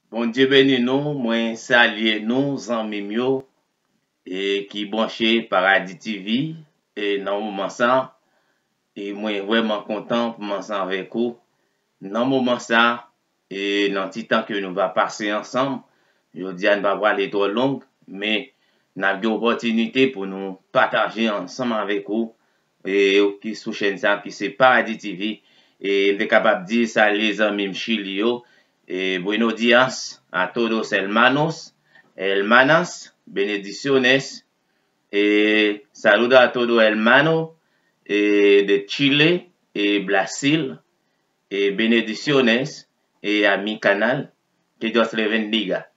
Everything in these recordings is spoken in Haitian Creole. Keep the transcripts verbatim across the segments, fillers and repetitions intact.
Bondye beni nou, mwen salye nou, zanmi m yo, e ki branche Paradis T V, e nan moman sa, e mwen vrèman kontan pou m ansanm avèk ou nan moman sa, e nan ti tan ke nou va pase ansanm. Jodi a, n pa prale twò long, men n ap gen opòtinite pou nou pataje ansanm avèk ou, e ki sou chèn sa, ki se Paradis T V. E m te kapab di, salye zanmi m Chili yo, e buenos días a todos hermanos, hermanas, bendiciones, e saludo a todo hermano, e de Chile, e Brasil, e bendiciones, e a mi canal, que Dios le bendiga.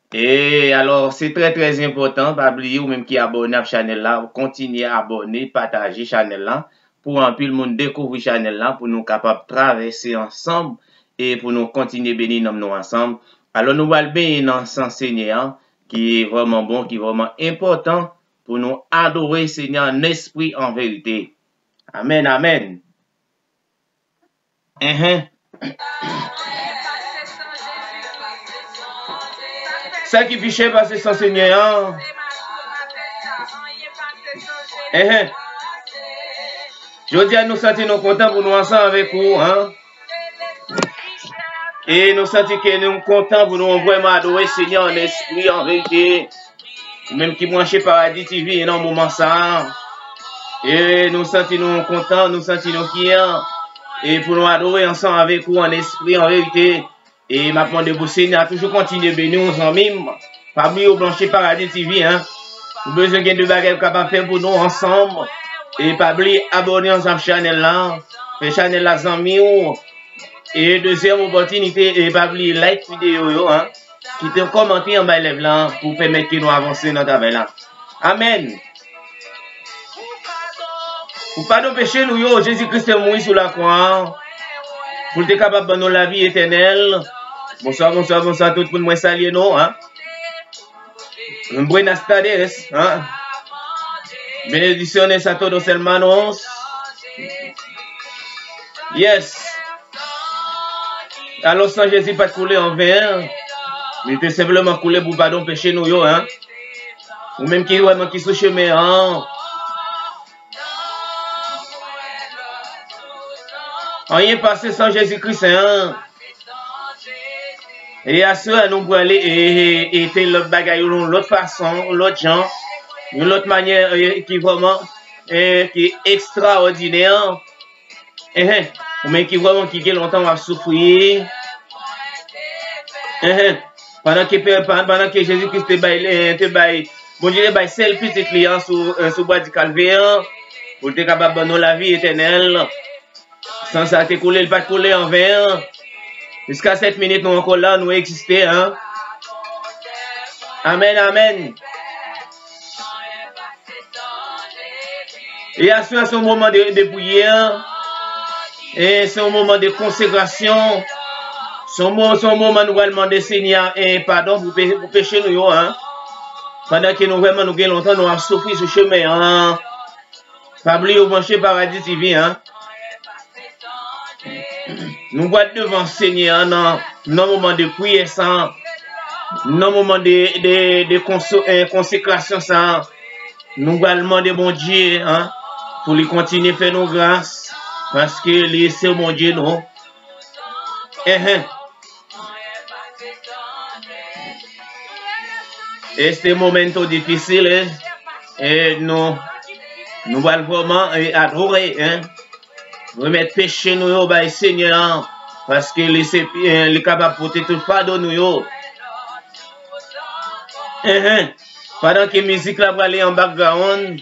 E alò, se trè, trè enpòtan, pa bliye, ou menm ki abòne ak chanèl la, kontinye abòne, pataje chanèl la, pou anpil moun dekouvri chanèl la, pou nou kapab travèse ansanm, e pou nou kontinye beni nanm nou ansanm. Alò, nou pral benyen nan san Senyè a, ki vrèman bon, ki vrèman enpòtan, pou nou adore Senyè an espri, an verite. Amèn, amèn. Enhen. Sa ki pi chè pase san Senyè an. Enhen. Jodi a, nou santi nou kontan pou nou ansanm avèk ou, an. E nou santi ke nou kontan pou nou vrèman adore Senyè an espri, an verite. Ou menm ki branche Paradis T V nan moman sa a. E nou santi nou kontan, nou santi nou fiè. E pou nou adore ansanm avèk ou an espri, an verite. E m ap mande pou Senyè a toujou kontinye beni w, zanmi m. Pa bliye w branche Paradis T V, en. Ou bezwen gen de bagay ou kapab fè pou nou ansanm. E pa bliye abòne ansanm chanèl la. Fè chanèl la zanmi w. E dezyèm opòtinite, e pa bliye like videyo yo, en. Kite yon kòmantè anba live la pou pèmèt ke nou avanse nan travay la. Amèn. Pou padon peche nou yo, Jezi Kris te mouri sou lakwa a, pou l te kapab ban nou lavi etènèl. Bonswa, bonswa, bonswa tout moun, mwen salye nou, en. Buenas tardes, en. Bendiciones a todos hermanos. Yes. Alò, san Jezi pa t koule an ven. Li te senpleman koule pou padon peche nou yo, en. Ou menm ki vrèman ki sou chemen an. Anyen pase san Jezi Kris, en. E aswè a, nou prale e, e, e fè lòt bagay yo yon lòt fason, yon lòt jan, yon lòt manyè, e, ki vrèman, e, ki ekstraòdinè. Enhen. Ou menm ki vrèman ki gen lontan w ap soufri. Enhen. Pandan ke, pandan ke Jezi Kris te bay, te bay, Bondye te bay sèl pitit li an sou, sou bwa di Kalvè an, pou l te kapab ban nou lavi etènèl. San sa te koule, li pa t koule an ven. Jiska sèt minit nou ankò la, nou egziste, en. Amèn, amèn. E aswè se yon moman de, de priyè. E se yon moman de konsekrasyon. Se yon mo-, se yon moman nou pral mande Senyè a, e, padon pou pe-, pou peche nou yo, en. Pandan ke nou vrèman nou gen lontan nou ap soufri sou chemen an. Pa bliye w branche Paradis T V, en. Nou pral devan Senyè a nan, nan moman de priyè sa, nan moman de, de, de konso-, eh, konsekrasyon sa. Nou pral mande Bondye, en, pou li kontinye fè nou gras, paske li se Bondye nou. Enhen. Este momento difícil, eh. E nou, nou pral vrèman, eh, adore, en. Remèt peche nou yo bay Senyè a, paske li se, eh, li kapab pote tout fado nou yo. Enhen. Pandan ke mizik la prale an background,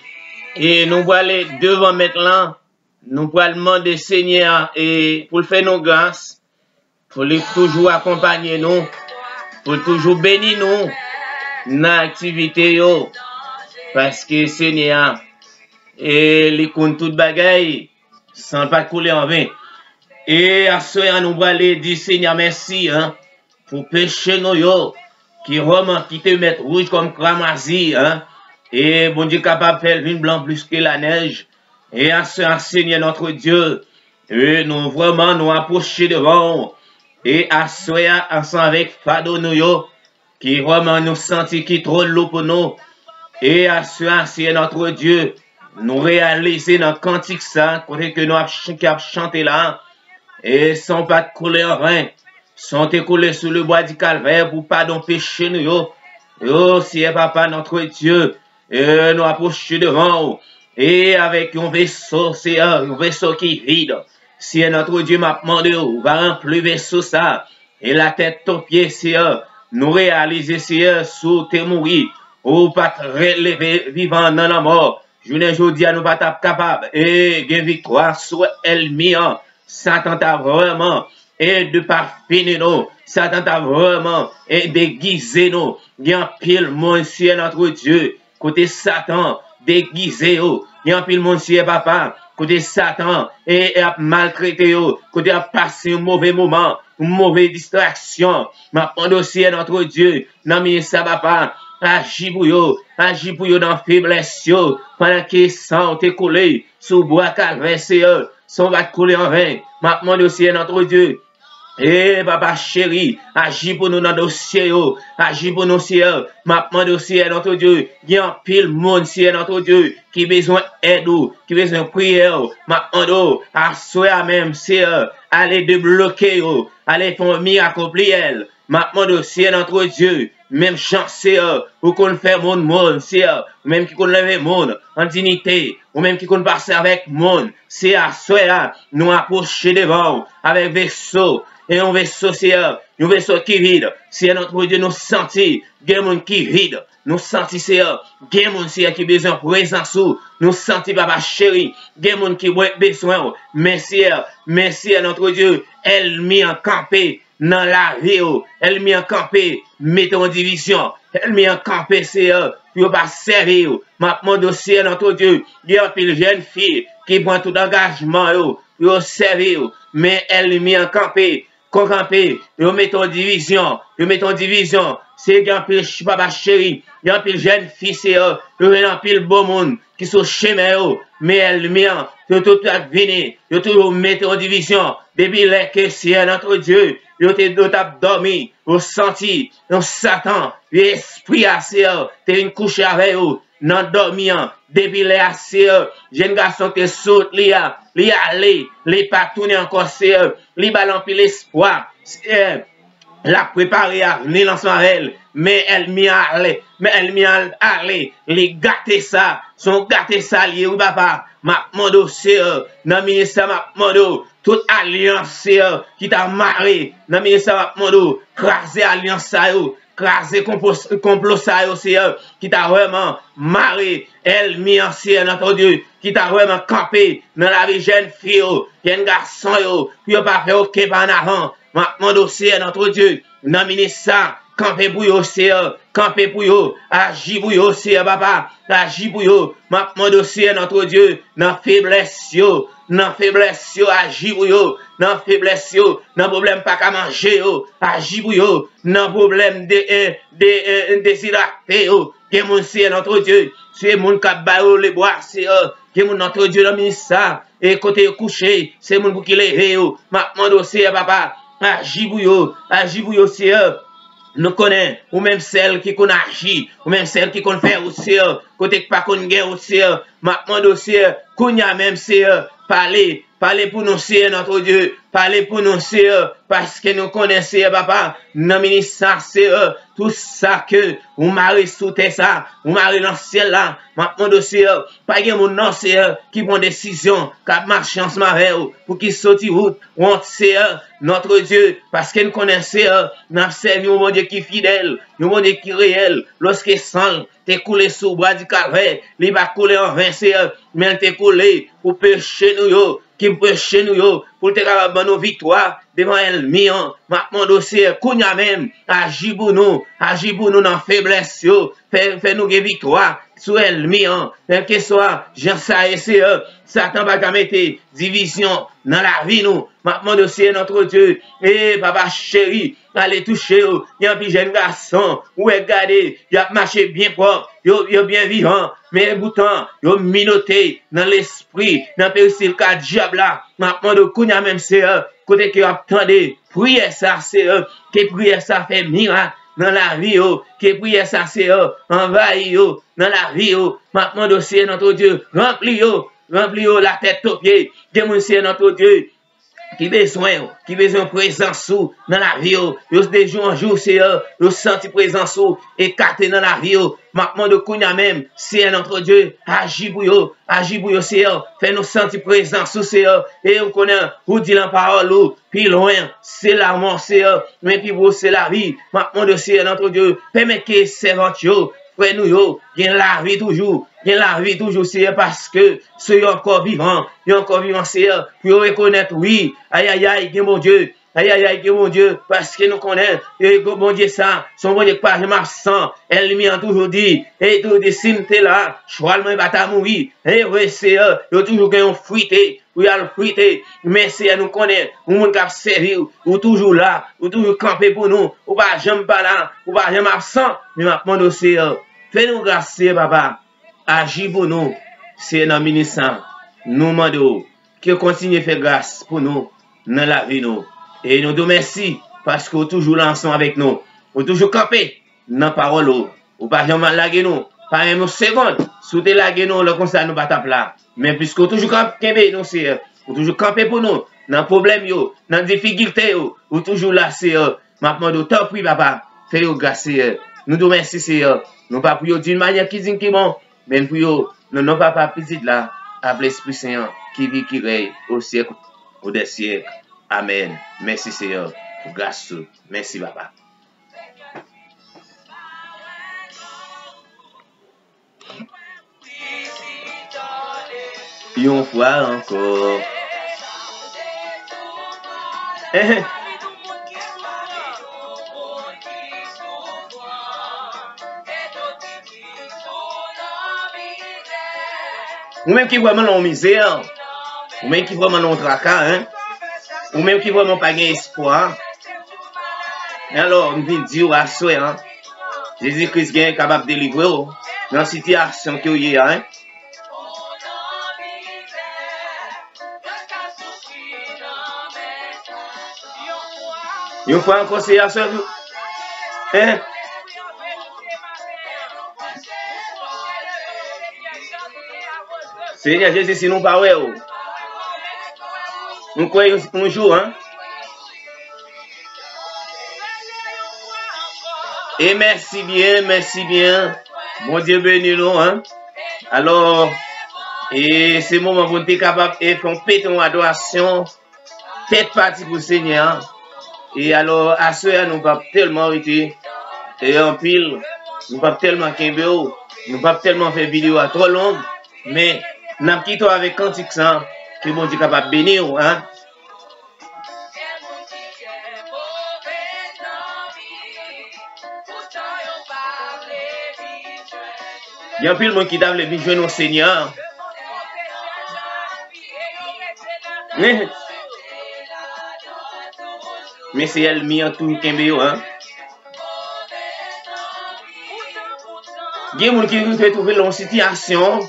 e nou prale devan Mèt la, nou pral mande Senyè a, e pou l fè nou gras, pou li toujou akonpanye nou, pou l toujou beni nou nan aktivite yo, paske Senyè a, e li konn tout bagay, san l pa t koule an ven. E aswè a, nou prale di Senyè mèsi, en, pou peche nou yo, ki vrèman ki te mèt wouj kòm kramwazi, en. E Bondye kapab fè l vin blan plis ke lanèj. E aswè a, Senyè notre Dieu, e nou vrèman nou apwoche devan w. E aswè a, ansanm avèk fado nou yo, ki vrèman nou santi ki twò lou pou nou. E aswè a, Seyè notre Dieu, nou reyalize nan kantik sa, kote ke nou ap ch-, ki ap chante la, e san w pa t koule an ven, san w te koule sou le bwa di Kalvè pou padon peche nou yo. O Seyè Papa notre Dieu, e nou apwoche devan w, e avèk yon veso, Seyè, yon veso ki vid. Seyè notre Dieu, m ap mande w, va ranpli veso sa, e latèt o pye, Seyè, nou reyalize, Seyè, si w te mouri, ou pa t releve vivan nan lanmò, jounen jodi a, nou pa t ap kapab, e gen viktwa sou ènmi an. Satan ta vrèman, e depafini nou. Satan ta vrèman, e degize nou. Gen anpil moun, Seyè notre Dieu, kote Satan degize yo. Gen anpil moun, Seyè Papa, kote Satan, e, e ap maltrete yo, kote y ap pase yon move moman, yon move distraksyon. M ap mande w, Seyè notre Dieu, nan minit sa, Papa, aji pou yo, aji pou yo nan feblès yo, pandan ke san w te koule sou bwa Kalvè, Seyè, san w pa t koule an ven. M ap mande w, Seyè notre Dieu, e Papa cheri, aji pou nou nan dosye yo, aji pou nou, Seyè. M ap mande w, Seyè notre Dieu, gen anpil moun, Seyè notre Dieu, ki bezwen èd ou, ki bezwen priyè w. M ap mande w, aswè a menm, Seyè, ale debloke yo, ale fè yon mirak o pliyèl. M ap mande w, Seyè notre Dieu, menm jan, Seyè, ou konn fè moun moun, Seyè, ou menm ki konn leve moun an diyite, ou menm ki konn pase avèk moun, Seyè, aswè a, nou apwoche devan w avèk veso, e yon veso, Seyè, yon veso ki vid. Seyè notre Dieu, nou santi gen moun ki vid. Nou santi, Seyè, gen moun, Seyè, ki bezwen prezans ou. Nou santi, Papa cheri, gen moun ki bwe-, bezwen w. Men, Seyè, men, Seyè notre Dieu, ènmi an kanpe nan lavi yo. Ènmi an kanpe, mete yon divizyon. Ènmi an kanpe, Seyè, pou yo pa sèvi yo. M ap mande w, Seyè notre Dieu, gen anpil jèn fi ki pran tout angajman yo pou yo sèvi yo. Men ènmi an kanpe, kon kanpe, yo mete yon divizyon, yo mete yon divizyon. Se gen anpil ch-, papa cheri, gen anpil jèn fi, Seyè, yo jwenn anpil bon moun ki sou chemen yo. Men ènmi an, yo tout ap vini, yo toujou mete yon divizyon. Depi lè ke Seyè notre Dieu, yo te, yo t ap dòmi, yo santi yon Satan, yon espri a, Seyè, te vin kouche avè yo nan dòmi an. Depi lè a, Seyè, jèn gason te sot li a, li ale, li pa tounen ankò, Seyè. Li ba l anpil espwa, Seyè. L ap prepare avni l ansanm avè l. Men ènmi an ale, men ènmi an ale. Li gate sa, se yon gate sa l ye, wi, papa. M ap mande w, Seyè, nan minit sa, m ap mande w, tout alyans, Seyè, ki ta mare, nan minit sa, m ap mande w, kraze alyans sa yo, kraze konplo, konplo sa yo, Seyè, ki ta vrèman mare ènmi an, Seyè, notre Dieu, ki ta vrèman kanpe nan lavi jèn fi yo, jèn gason yo, pou yo pa fè okenn pa an avan. M ap mande w, Seyè, notre Dieu, nan minit sa, kanpe pou yo, Seyè, kanpe pou yo, aji pou yo, Seyè, papa, aji pou yo. M ap mande w, Seyè, notre Dieu, nan feblès yo, nan feblès yo, aji pou yo, nan feblès yo, nan pwoblèm pa ka manje yo, aji pou yo, nan pwoblèm de, eh, de, eh, dezidrate yo. Gen moun, Seyè, notre Dieu, se moun k ap ba yo lebwa, Seyè. Gen moun, notre Dieu, nan minit sa, e kote yo kouche, se moun pou ki leve yo. M ap mande w, Seyè, papa, aji pou yo, aji pou yo, Seyè. Nou konnen, ou menm sèl ki konn aji, ou menm sèl ki konn fè wout, Seyè, kote k pa konn gen wout, Seyè. M ap mande w, Seyè, kounye a menm, Seyè, pale, pale pou nou, Seyè, notre Dieu, pale pou nou, Seyè, paske nou konnen, Seyè, papa, nan minit sa, Seyè, tout sa ke ou mare sou tè sa, ou mare nan syèl la, m ap mande w, Seyè, pa gen moun non, Seyè, ki pran desizyon, k ap mache ansanm avè w, pou ki soti wout, wont, Seyè, notre Dieu, paske n konnen, Seyè, n ap sèvi yon Bondye ki fidèl, yon Bondye ki reyèl, lòske san l te koule sou bwa di Kalvè, li pa koule an ven, Seyè, men l te koule pou peche nou yo, ki peche nou yo, pou l te kapab ban nou viktwa devan ènmi an. M ap mande w, Seyè, kounye a menm, aji pou nou, aji pou nou nan feblès yo, fè, fè nou gen viktwa sou ènmi an, kèlkeswa jan sa ye, Seyè, Satan pa ka mete divizyon nan lavi nou. M ap mande w, Seyè, notre Dieu, e papa cheri, ale touche yo. Gen anpil jèn gason, ou wè, gade, y ap mache byen pwòp, yo, yo byen vivan, men poutan, yo minote nan lespri, nan peristil ka dyab la. M ap mande w kounye a menm, Seyè, kote ke yo ap tande priyè sa, Seyè, ke priyè sa fè mirak nan lavi yo, ke priyè sa, Seyè, anvayi yo nan lavi yo. M ap mande w, Seyè, Notre Dieu, ranpli yo, ranpli yo latèt to pye. Gen moun, Seyè, Notre Dieu, ki bezwen w, ki bezwen prezans ou nan lavi yo. Yo de jou an jou, Seyè, yo santi prezans ou ekate nan lavi yo. M ap mande w kounye a menm, Seyè, Notre Dieu, aji pou yo, aji pou yo, Seyè. Fè nou santi prezans ou, Seyè. E ou konnen, ou di nan pawòl ou, pi lwen, se lamò, Seyè, men pi pre, se lavi. M ap mande w, Seyè, Notre Dieu, pèmèt ke sèvant yo, frè nou yo, gen lavi toujou, gen lavi toujou, Seyè, paske se yo ankò vivan, yo ankò vivan, Seyè, pou yo rekonèt, wi, ayayay, gen Bondye, ayayay, gen Bondye, paske nou konnen, e, Bondye sa, se yon Bondye ki pa janm absan, ènmi an toujou di, e toujou di, si m te la, chwal mwen pa ta mouri, e vre, Seyè, yo toujou gen yon frite, pou y al frite. Men, Seyè, nou konnen, yon moun k ap sèvi w, ou toujou la, ou toujou kanpe pou nou, ou pa janm pa la, ou pa janm absan. Men m ap mande w, Seyè, fè nou gras, Seyè, papa, aji pou nou, Seyè, nan minit sa, nou mande w, ke w kontinye fè gras pou nou, nan lavi nou. E nou di w mèsi, paske w toujou la ansanm avèk nou, ou toujou kanpe nan pawòl ou. Ou pa janm lage nou, pa menm yon segonn. Si w te lage nou, lè konsa nou pa t ap la. Men piske w toujou kanpe, kenbe nou, Seyè. Ou toujou kanpe pou nou nan pwoblèm yo, nan difikilte yo. Ou toujou la, Seyè. M ap mande w, tanpri, papa, fè yo gras, Seyè. Nou di w mèsi, Seyè. Non pa pou yo d'une manière ki digne, ki bon, men pou yo, nan non Papa, Pitit la, ak Lespri Sen an, ki viv, ki rèy o syèk o dè syèk. Amèn. Mèsi, Seyè, pou gras ou. Mèsi, papa. Yon fwa ankò. Ehe. Ou menm ki vrèman nan yon mizè, ou menm ki vrèman nan yon traka, en, ou menm ki vrèman pa gen espwa, en. Alò, m vin di w aswè, en, Jezi Kris gen kapab delivre w nan sitiyasyon ke w ye a, en. Yon fwa ankò, se aswè tou. Hein? Senyè Jezi, si nou pa wè w, nou kwè yon, yon jou, hein? E mèsi byen, mèsi byen. Bondye beni nou, hein? Alò, e se moman pou n te kapab e fè yon pete yon adorasyon. Tèt pati pou Senyè a. E alò, aswè a, nou p ap tèlman rete, e anpil, nou p ap tèlman kenbe w, nou p ap tèlman fè videyo a twò long, men n ap kite w avèk kantik sa, ke Bondye kapab beni w, hein. Gen anpil moun ki ta vle vin jwenn yon Senyè. Men, men se ènmi an toujou kenbe yo, hein. Gen moun ki rive twouve l nan yon sitiyasyon,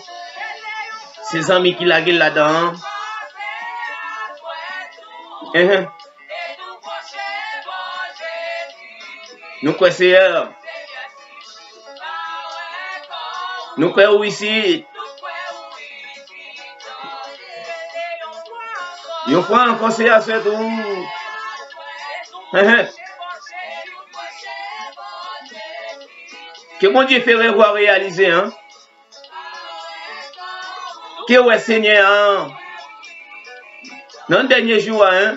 se zanmi ki lage l ladan an. Enhen. Nou kwè, Seyè. Nou kwè ou isit. Yon fwa ankò, Seyè, se tou. Enhen. Ke Bondye fè rèv ou a reyalize, hein. Ke w wè Senyè a nan dènye jou a, hein.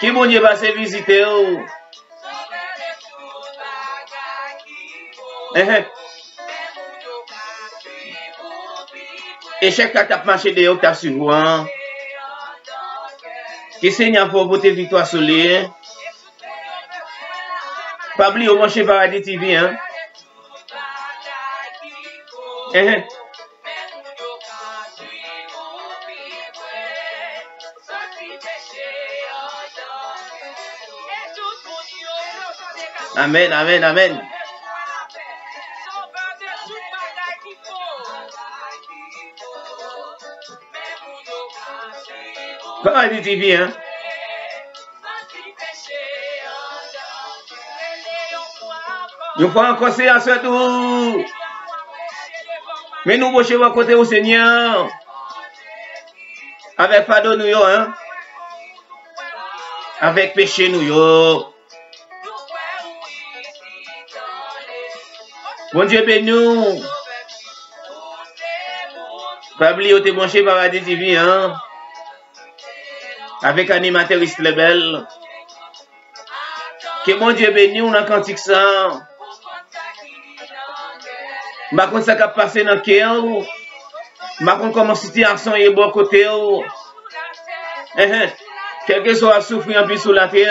Ke Bondye pase vizite w. Enhen. Echèk la k t ap mache dèyè w, k t ap swiv ou an. Ke Senyè a fè w pote viktwa sou li, hein. Pa bliye w branche Paradis T V, hein. Enhen. Amèn, amèn, amèn. Paradi T V, hein? Yon fwa ankò, se aswè tou. Men nou pwoche bò kote ou, Senyè. Avèk fado nou yo, hein? Avèk peche nou yo. Bondye beni w. Pa bliye w te branche Paradi T V, hein? Avèk animatè Rislebèl. Ke Bondye beni w nan kantik sa. M pa konn sa k ap pase nan kè w. M pa konn kòman sitiyasyon ye bò kote w. Enhen. Kèlkeswa w ap soufri anpil sou latè,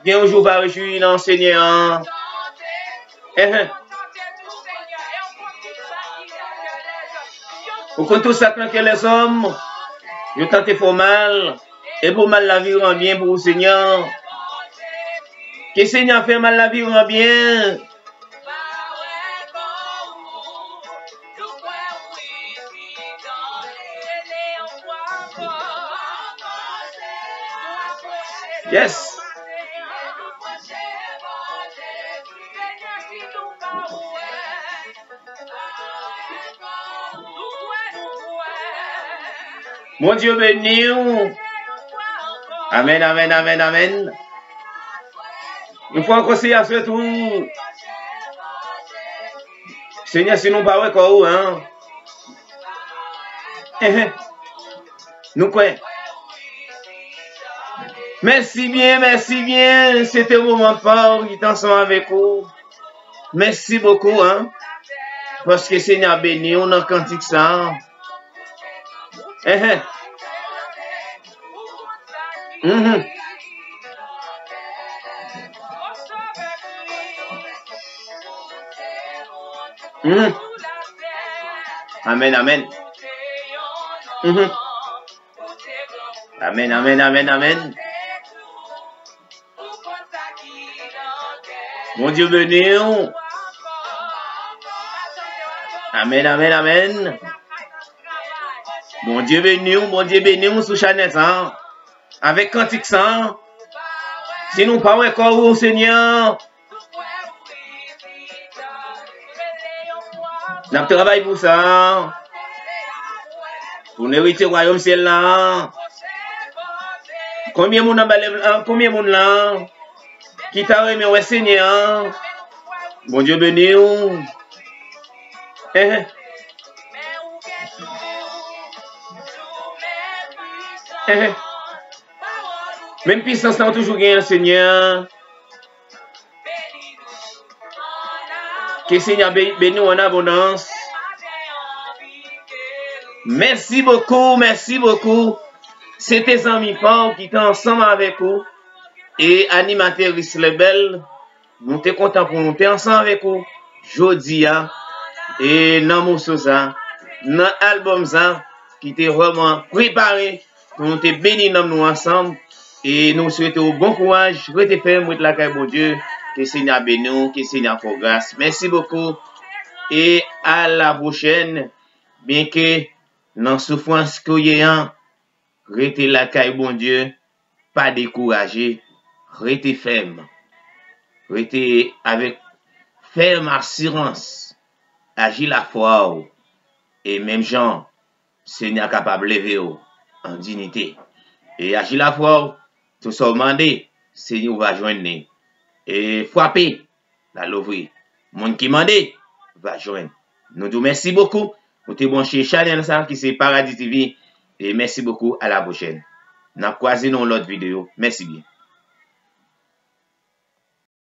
gen yon jou w va rejwi nan Senyè an. Enhen. Ou konn tout sa k nan kè lèzòm, yo tante fè w mal, epi w mal la vire an byen pou ou, Senyè. Ke Senyè fè mal la vire an byen. Yes. Bondye beni w. Amèn, amèn, amèn, amèn. Yon fwa ankò, se aswè tou. Senyè, si nou pa wè kò ou, hein? Enhen. Nou kwè. Mèsi byen, mèsi byen. Se te moman pa w ki te ansanm avèk ou. Mèsi bokou, hein. Paske Senyè beni w nan kantik sa. Enhen. Mhm. Mhm. Amèn, amèn. Mhm. Amèn, amèn, amèn, amèn. Bondye beni w. Amèn, amèn, amèn. Bondye beni w, Bondye beni w sou chanèl sa. Avèk kantik sa. Si nou pa wè kò ou, Senyè, n ap travay pou sa. Pou n erite wayòm syèl la. Konbyen moun anba lèv la? Konbyen moun la ki ta renmen wè Senyè an? Bondye beni w. Enhen. Enhen. Menm pisans lan ou toujou genyen, Senyè. Ke Senyè be-, beni w an abondans. Mèsi bokou, mèsi bokou. Se te zanmi pa w ki te ansanm avèk ou. E animatè Rislebèl, nou te kontan pou nou te ansanm avèk ou jodi a. E nan moso sa, nan albòm sa, ki te vrèman prepare pou nou te beni nanm nou ansanm. E nou swete w bon kouraj, rete fèm, rete lakay Bondye. Ke Senyè beni w, ke Senyè fè w gras. Mèsi bokou. E a la pwochèn. Byenke nan soufrans ke w ye an, rete lakay Bondye, pa dekouraje, rete fèm. Rete avèk fèm asirans, aji lafwa w, e menm jan Senyè a kapab leve w an diyite. E aji lafwa w, tout sa w mande, Senyè, ou va jwenn li. E frape, l a louvri. Moun ki mande, va jwenn. Nou di w mèsi bokou. Ou te branche chanèl sa ki se Paradis T V. E mèsi bokou. A la pwochèn. N ap kwaze nan yon lòt videyo. Mèsi byen.